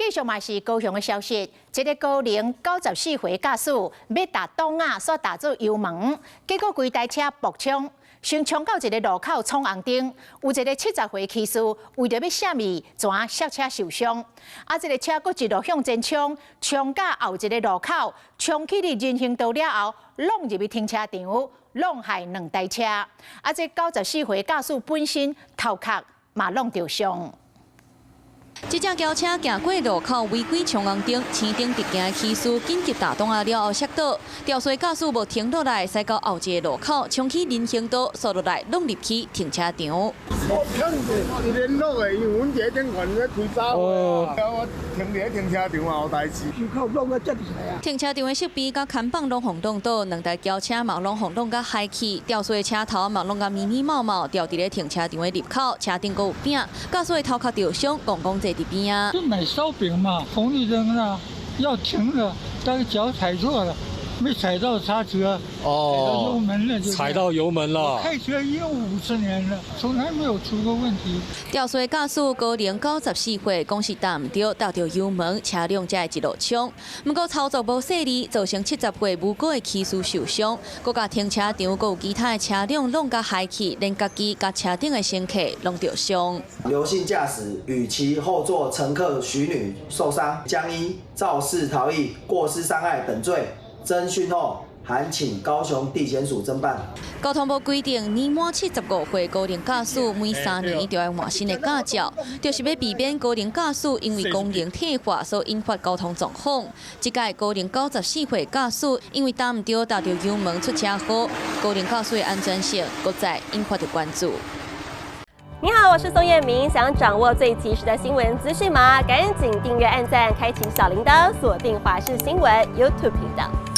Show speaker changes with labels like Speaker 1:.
Speaker 1: 繼續嘛是高雄的消息，一个高齡94歲駕駛欲踏擋仔，煞踏做油門，結果規台車爆衝，先衝到一个路口闖紅燈，有一个70歲騎士為著欲閃伊，怎剎車受傷。啊，這个車閣一路向前衝，衝到後一个路口，衝去佇人行道了後，挵入去停車場，挵害兩台車。啊，這94歲駕駛本身頭殼嘛挵著傷。
Speaker 2: 這隻轎車行過路口違規衝紅燈，青燈直行的騎士緊急踏擋仔了後摔倒，肇事駕駛無停落來，駛到後一個路口，衝去人行道，紲落來挵入去停車場。
Speaker 3: 我看見聯絡的，因為阮佇頂懸咧開早會啊，我停佇咧停車場嘛有代誌。
Speaker 2: 停車場的設備佮看板攏予挵倒，兩台轎車嘛攏予挵甲害去，肇事的車頭嘛挵甲密密茂茂，掉佇咧停車場的入口，車頂閣有餅，駕駛的頭殼著傷，戇戇坐佇邊仔。
Speaker 4: 就買燒餅嘛，紅綠燈啦，要停了，但是腳踩錯了，沒踩到剎車，踩到油門了，就
Speaker 5: 踩到油門了。
Speaker 4: 開車已經50年了，從來沒有出過問題。
Speaker 2: 肇事駕駛高齡94歲，講是踏毋著，踏著油門，車輛才會一路衝。毋過操作無細膩，造成70歲無辜的騎士受傷，閣共停車場閣有其他的車輛挵共害去，連家己佮車頂的乘客攏著傷。
Speaker 6: 劉姓駕駛與其後座乘客徐女受傷，將依肇事逃逸、過失傷害等罪偵訊後，函請高雄地檢署偵辦。
Speaker 2: 交通部規定，年滿75歲高齡駕駛每3年就愛換新的駕照，就是欲避免高齡駕駛因為功能退化所引發交通狀況。這擺高齡94歲駕駛因為踏毋著踏著油門出車禍，高齡駕駛的安全性閣再引發著關注。
Speaker 7: 你好，我是宋燕明，想掌握最及時的新聞資訊嗎？趕緊訂閱、按讚、開啟小鈴鐺，鎖定華視新聞 YouTube 頻道。